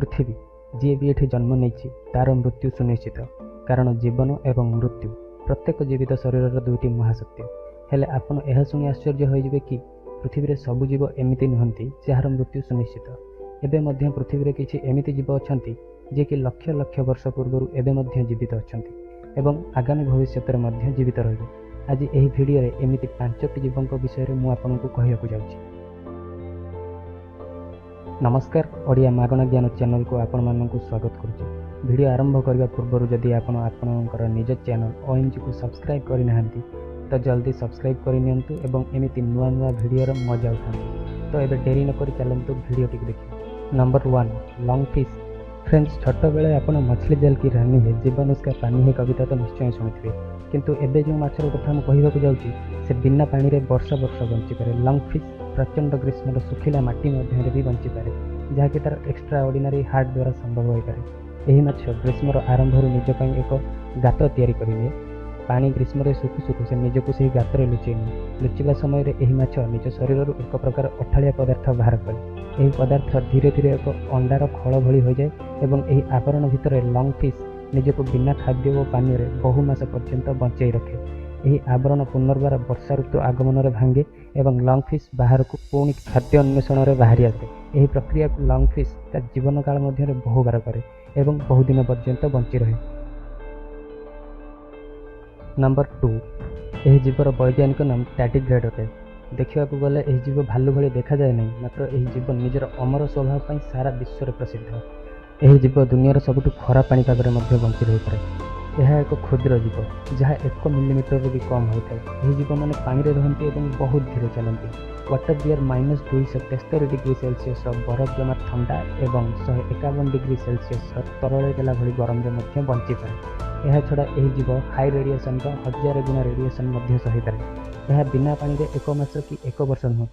ପୃଥିବୀ ଯିଏ ବି ଏଠି ଜନ୍ମ ନେଇଛି ତାର ମୃତ୍ୟୁ ସୁନିଶ୍ଚିତ, କାରଣ ଜୀବନ ଏବଂ ମୃତ୍ୟୁ ପ୍ରତ୍ୟେକ ଜୀବିତ ଶରୀରର ଦୁଇଟି ମହାସତ୍ୟ। ହେଲେ ଆପଣ ଏହା ଶୁଣି ଆଶ୍ଚର୍ଯ୍ୟ ହୋଇଯିବେ କି ପୃଥିବୀରେ ସବୁ ଜୀବ ଏମିତି ନୁହନ୍ତି ଯାହାର ମୃତ୍ୟୁ ସୁନିଶ୍ଚିତ। ଏବେ ମଧ୍ୟ ପୃଥିବୀରେ କିଛି ଏମିତି ଜୀବ ଅଛନ୍ତି ଯିଏକି ଲକ୍ଷ ଲକ୍ଷ ବର୍ଷ ପୂର୍ବରୁ ଏବେ ମଧ୍ୟ ଜୀବିତ ଅଛନ୍ତି ଏବଂ ଆଗାମୀ ଭବିଷ୍ୟତରେ ମଧ୍ୟ ଜୀବିତ ରହିବେ। ଆଜି ଏହି ଭିଡ଼ିଓରେ ଏମିତି 5ଟି ଜୀବଙ୍କ ବିଷୟରେ ମୁଁ ଆପଣଙ୍କୁ କହିବାକୁ ଯାଉଛି। ନମସ୍କାର, ଓଡ଼ିଆ ମାଗଣା ଜ୍ଞାନ ଚ୍ୟାନେଲକୁ ଆପଣମାନଙ୍କୁ ସ୍ୱାଗତ କରୁଛି। ଭିଡ଼ିଓ ଆରମ୍ଭ କରିବା ପୂର୍ବରୁ ଯଦି ଆପଣ ଆପଣଙ୍କର ନିଜ ଚ୍ୟାନେଲ OMGକୁ ସବସ୍କ୍ରାଇବ୍ କରିନାହାନ୍ତି ତ ଜଲ୍ଦି ସବସ୍କ୍ରାଇବ୍ କରିନିଅନ୍ତୁ ଏବଂ ଏମିତି ନୂଆ ନୂଆ ଭିଡ଼ିଓର ମଜା ଉଠାନ୍ତୁ। ତ ଏବେ ଡେରି ନକରି ଚାଲନ୍ତୁ ଭିଡ଼ିଓଟିକୁ ଦେଖିବା। Number 1, long fish. Friends, ଛୋଟବେଳେ ଆପଣ ମଛଲି ଜଲ କି ରାନୀ ହେ ଜୀବନ ଉସ୍କା ପାନି ହେ କବିତା ତ ନିଶ୍ଚୟ ଶୁଣିଥିବେ, କିନ୍ତୁ ଏବେ ଯେଉଁ ମାଛର କଥା ମୁଁ କହିବାକୁ ଯାଉଛି ସେ ବିନା ପାଣିରେ ବର୍ଷ ବର୍ଷ ବଞ୍ଚିପାରେ। ଲଙ୍ଗ ଫିସ୍ ପ୍ରଚଣ୍ଡ ଗ୍ରୀଷ୍ମର ଶୁଖିଲା ମାଟି ମଧ୍ୟରେ ବି ବଞ୍ଚିପାରେ, ଯାହାକି ତା'ର ଏକ୍ସଟ୍ରା ଅର୍ଡ଼ିନାରୀ ହାର୍ଟ ଦ୍ୱାରା ସମ୍ଭବ ହୋଇପାରେ। ଏହି ମାଛ ଗ୍ରୀଷ୍ମର ଆରମ୍ଭରୁ ନିଜ ପାଇଁ ଏକ ଗାତ ତିଆରି କରିନିଏ। ପାଣି ଗ୍ରୀଷ୍ମରେ ଶୁଖୁ ଶୁଖୁ ସେ ନିଜକୁ ସେହି ଗାତରେ ଲୁଚେଇ ନିଏ। ଲୁଚିବା ସମୟରେ ଏହି ମାଛ ନିଜ ଶରୀରରୁ ଏକ ପ୍ରକାର ଅଠାଳିଆ ପଦାର୍ଥ ବାହାର କରେ। ଏହି ପଦାର୍ଥ ଧୀରେ ଧୀରେ ଏକ ଅଣ୍ଡାର ଖୋଳ ଭଳି ହୋଇଯାଏ ଏବଂ ଏହି ଆବରଣ ଭିତରେ ଲଙ୍ଗ ଫିସ୍ ନିଜକୁ ବିନା ଖାଦ୍ୟ ଓ ପାନୀୟରେ ବହୁ ମାସ ପର୍ଯ୍ୟନ୍ତ ବଞ୍ଚେଇ ରଖେ। ଏହି ଆବରଣ ପୁନର୍ବାର ବର୍ଷା ଋତୁ ଆଗମନରେ ଭାଙ୍ଗେ ଏବଂ ଲଙ୍ଗ ଫିସ୍ ବାହାରକୁ ପୁଣି ଖାଦ୍ୟ ଅନ୍ୱେଷଣରେ ବାହାରି ଆସେ। ଏହି ପ୍ରକ୍ରିୟାକୁ ଲଙ୍ଗ ଫିସ୍ ତା ଜୀବନକାଳ ମଧ୍ୟରେ ବହୁବାର କରେ ଏବଂ ବହୁଦିନ ପର୍ଯ୍ୟନ୍ତ ବଞ୍ଚି ରହେ। ନମ୍ବର 2, ଏହି ଜୀବର ବୈଜ୍ଞାନିକ ନାମ ଟାର୍ଡିଗ୍ରେଡ୍ ଅଟେ। ଦେଖିବାକୁ ଗଲେ ଏହି ଜୀବ ଭାଲୁ ଭଳି ଦେଖାଯାଏ ନାହିଁ, ମାତ୍ର ଏହି ଜୀବ ନିଜର ଅମର ସ୍ୱଭାବ ପାଇଁ ସାରା ବିଶ୍ୱରେ ପ୍ରସିଦ୍ଧ। ଏହି ଜୀବ ଦୁନିଆର ସବୁଠୁ ଖରାପ ପାଣିପାଗରେ ମଧ୍ୟ ବଞ୍ଚି ରହିପାରେ। ଏହା ଏକ କ୍ଷୁଦ୍ର ଜୀବ ଯାହା 1 ମିଲିମିଟରରୁ ବି କମ୍ ହୋଇଥାଏ। ଏହି ଜୀବମାନେ ପାଣିରେ ରୁହନ୍ତି ଏବଂ ବହୁତ ଧୀରେ ଚାଲନ୍ତି। ୱାଟର ବିୟର -273 ଡିଗ୍ରୀ ସେଲସିୟସର ବରଫ ଜମା ଥଣ୍ଡା ଏବଂ 151 ଡିଗ୍ରୀ ସେଲସିୟସର ତରଳେଇ ଦେଲା ଭଳି ଗରମରେ ମଧ୍ୟ ବଞ୍ଚିପାରେ। ଏହାଛଡ଼ା ଏହି ଜୀବ ହାଇ ରେଡ଼ିଏସନର 1000 ଗୁଣା ରେଡ଼ିଏସନ ମଧ୍ୟ ସହିପାରେ। ଏହା ବିନା ପାଣିରେ 1 ମାସ କି 1 ବର୍ଷ ନୁହେଁ,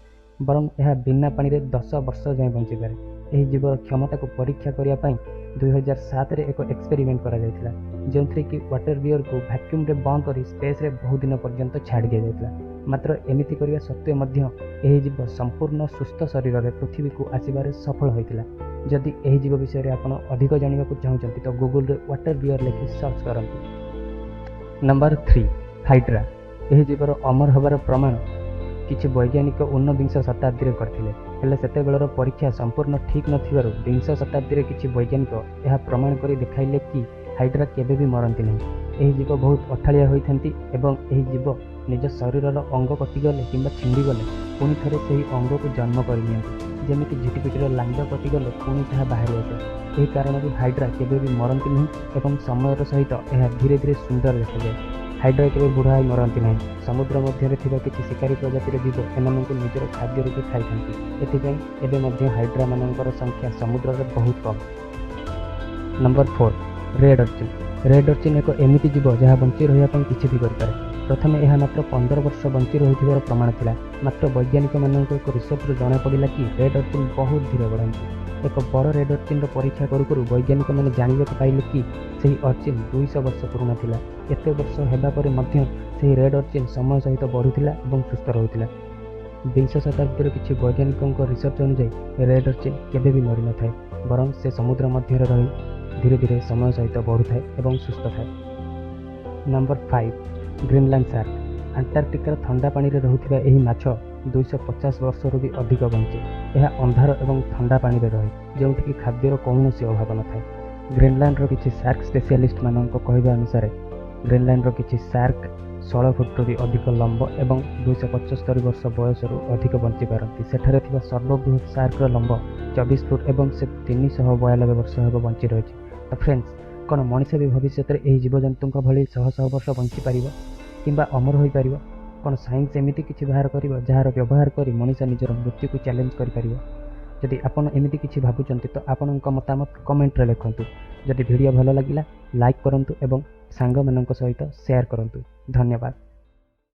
ବରଂ ଏହା ବିନା ପାଣିରେ 10 ବର୍ଷ ଯାଏଁ ବଞ୍ଚିପାରେ। ଏହି ଜୀବର କ୍ଷମତାକୁ ପରୀକ୍ଷା କରିବା ପାଇଁ 2007ରେ ଏକ ଏକ୍ସପେରିମେଣ୍ଟ କରାଯାଇଥିଲା, ଯେଉଁଥିରେ କି ୱାଟର ବିୟରକୁ ଭ୍ୟାକ୍ୟୁମ୍ରେ ବନ୍ଦ କରି ସ୍ପେସ୍ରେ ବହୁଦିନ ପର୍ଯ୍ୟନ୍ତ ଛାଡ଼ି ଦିଆଯାଇଥିଲା। ମାତ୍ର ଏମିତି କରିବା ସତ୍ତ୍ୱେ ମଧ୍ୟ ଏହି ଜୀବ ସମ୍ପୂର୍ଣ୍ଣ ସୁସ୍ଥ ଶରୀରରେ ପୃଥିବୀକୁ ଆସିବାରେ ସଫଳ ହୋଇଥିଲା। ଯଦି ଏହି ଜୀବ ବିଷୟରେ ଆପଣ ଅଧିକ ଜାଣିବାକୁ ଚାହୁଁଛନ୍ତି ତ ଗୁଗୁଲରେ ୱାଟର ବିୟର ଲେଖି ସର୍ଚ୍ଚ କରନ୍ତୁ। Number 3, hydra. ଏହି ଜୀବର ଅମର ହେବାର ପ୍ରମାଣ କିଛି ବୈଜ୍ଞାନିକ 19ବିଂଶ ଶତାବ୍ଦୀରେ କରିଥିଲେ। ହେଲେ ସେତେବେଳର ପରୀକ୍ଷା ସମ୍ପୂର୍ଣ୍ଣ ଠିକ୍ ନଥିବାରୁ ବିଂଶ ଶତାବ୍ଦୀରେ କିଛି ବୈଜ୍ଞାନିକ ଏହା ପ୍ରମାଣ କରି ଦେଖାଇଲେ କି ହାଇଡ୍ରା କେବେ ବି ମରନ୍ତି ନାହିଁ। ଏହି ଜୀବ ବହୁତ ଅଠାଳିଆ ହୋଇଥାନ୍ତି ଏବଂ ଏହି ଜୀବ ନିଜ ଶରୀରର ଅଙ୍ଗ କଟିଗଲେ କିମ୍ବା ଛିଣ୍ଡିଗଲେ ପୁଣି ଥରେ ସେହି ଅଙ୍ଗକୁ ଜନ୍ମ କରିନିଅନ୍ତି। ଯେମିତି ଝିଟିପିଟିର ଲାଞ୍ଜ କଟିଗଲେ ପୁଣି ତାହା ବାହାରି ଆସେ। ଏହି କାରଣରୁ ହାଇଡ୍ରା କେବେ ବି ମରନ୍ତି ନାହିଁ ଏବଂ ସମୟର ସହିତ ଏହା ଧୀରେ ଧୀରେ ସୁନ୍ଦର ଦେଖାଯାଏ। ହାଇଡ୍ରା କେବେ ବୁଢ଼ା ହୋଇ ମରନ୍ତି ନାହିଁ। ସମୁଦ୍ର ମଧ୍ୟରେ ଥିବା କିଛି ଶିକାରୀ ପ୍ରଜାତିର ଜୀବ ଏମାନଙ୍କୁ ନିଜର ଖାଦ୍ୟ ରୂପେ ଖାଇଥାନ୍ତି। ଏଥିପାଇଁ ଏବେ ମଧ୍ୟ ହାଇଡ୍ରାମାନଙ୍କର ସଂଖ୍ୟା ସମୁଦ୍ରରେ ବହୁତ କମ୍। Number 4, red urchin. Red urchin ଏକ ଏମିତି ଜୀବ ଯାହା ବଞ୍ଚି ରହିବା ପାଇଁ କିଛି ବି କରିପାରେ। ପ୍ରଥମେ ଏହା ମାତ୍ର 15 ବର୍ଷ ବଞ୍ଚି ରହୁଥିବାର ପ୍ରମାଣ ଥିଲା, ମାତ୍ର ବୈଜ୍ଞାନିକମାନଙ୍କ ଏକ ରିସର୍ଚ୍ଚରୁ ଜଣାପଡ଼ିଲା କି ରେଡ୍ ଅର୍ଚିନ୍ ବହୁତ ଧୀରେ ବଢ଼ନ୍ତି। ଏକ ବଡ଼ ରେଡ୍ ଅର୍ଚିନ୍ର ପରୀକ୍ଷା କରୁ କରୁ ବୈଜ୍ଞାନିକମାନେ ଜାଣିବାକୁ ପାଇଲେ କି ସେହି ଅର୍ଚିନ୍ 200 ବର୍ଷ ପୁରୁଣା ଥିଲା। ଏତେ ବର୍ଷ ହେବା ପରେ ମଧ୍ୟ ସେହି ରେଡ୍ ଅର୍ଚିନ୍ ସମୟ ସହିତ ବଢ଼ୁଥିଲା ଏବଂ ସୁସ୍ଥ ରହୁଥିଲା। ବିଂଶ ଶତାବ୍ଦୀର କିଛି ବୈଜ୍ଞାନିକଙ୍କ ରିସର୍ଚ୍ଚ ଅନୁଯାୟୀ ରେଡ୍ ଅର୍ଚିନ୍ କେବେ ବି ମରିନଥାଏ, ବରଂ ସେ ସମୁଦ୍ର ମଧ୍ୟରେ ରହି ଧୀରେ ଧୀରେ ସମୟ ସହିତ ବଢ଼ୁଥାଏ ଏବଂ ସୁସ୍ଥ ଥାଏ। Number 5, Greenland SAARC. ଆଣ୍ଟାର୍କଟିକାର ଥଣ୍ଡା ପାଣିରେ ରହୁଥିବା ଏହି ମାଛ 250 ବର୍ଷରୁ ବି ଅଧିକ ବଞ୍ଚେ। ଏହା ଅନ୍ଧାର ଏବଂ ଥଣ୍ଡା ପାଣିରେ ରହେ, ଯେଉଁଠିକି ଖାଦ୍ୟର କୌଣସି ଅଭାବ ନଥାଏ। ଗ୍ରୀନଲ୍ୟାଣ୍ଡର କିଛି ସାର୍କ ସ୍ପେଶିଆଲିଷ୍ଟମାନଙ୍କ କହିବା ଅନୁସାରେ ଗ୍ରୀନଲ୍ୟାଣ୍ଡର କିଛି ସାର୍କ 16 ଫୁଟରୁ ବି ଅଧିକ ଲମ୍ବ ଏବଂ 275 ବର୍ଷ ବୟସରୁ ଅଧିକ ବଞ୍ଚିପାରନ୍ତି। ସେଠାରେ ଥିବା ସର୍ବବୃହତ ସାର୍କର ଲମ୍ବ 24 ଫୁଟ ଏବଂ ସେ 392 ବର୍ଷ ହେବ ବଞ୍ଚି ରହିଛି। ତ ଫ୍ରେଣ୍ଡସ୍, କ'ଣ ମଣିଷ ବି ଭବିଷ୍ୟତରେ ଏହି ଜୀବଜନ୍ତୁଙ୍କ ଭଳି ଶହ ଶହ ବର୍ଷ ବଞ୍ଚିପାରିବ କିମ୍ବା ଅମର ହୋଇପାରିବ? କ'ଣ ସାଇନ୍ସ ଏମିତି କିଛି ବାହାର କରିବ ଯାହାର ବ୍ୟବହାର କରି ମଣିଷ ନିଜର ମୃତ୍ୟୁକୁ ଚ୍ୟାଲେଞ୍ଜ କରିପାରିବ? ଯଦି ଆପଣ ଏମିତି କିଛି ଭାବୁଛନ୍ତି ତ ଆପଣଙ୍କ ମତାମତ କମେଣ୍ଟରେ ଲେଖନ୍ତୁ। ଯଦି ଭିଡ଼ିଓ ଭଲ ଲାଗିଲା ଲାଇକ୍ କରନ୍ତୁ ଏବଂ ସାଙ୍ଗମାନଙ୍କ ସହିତ ସେୟାର କରନ୍ତୁ। ଧନ୍ୟବାଦ।